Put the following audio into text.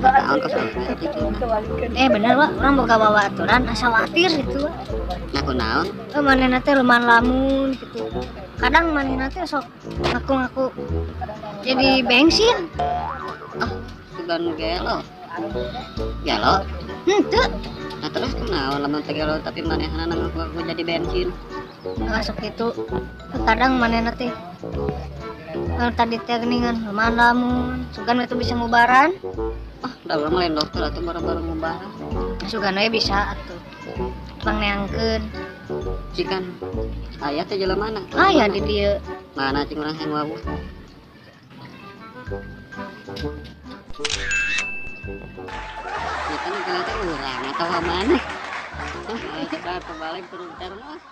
Naon kesalahan gitu. Bener Wak, urang boga babaturan asa khawatir gitu Wak. Nah, kunaon? Manehna teh lumayan lamun gitu. Kadang manehna teh sok ngaku-ngaku jadi bensin. Ah, sugan gelo. Gelo? Henteu. Nah, terus kunaon lamun teh gelo tapi manehna ngaku-ngaku jadi bensin? Nah, sok gitu. Kadang manehna teh tadi teh geuningan lumayan lamun. Sugan itu bisa ngubaran. Ah, da urang mah lain dokter atuh baru-baru ngubaran. Sugan we bisa atuh. Pangneangkeun. Cikan aya teh jelema mana? Aya di dieu. Mana cing urang hayang wawuh. Ya kan kalau teh urang atau mana? Nah, kebalik turun terus.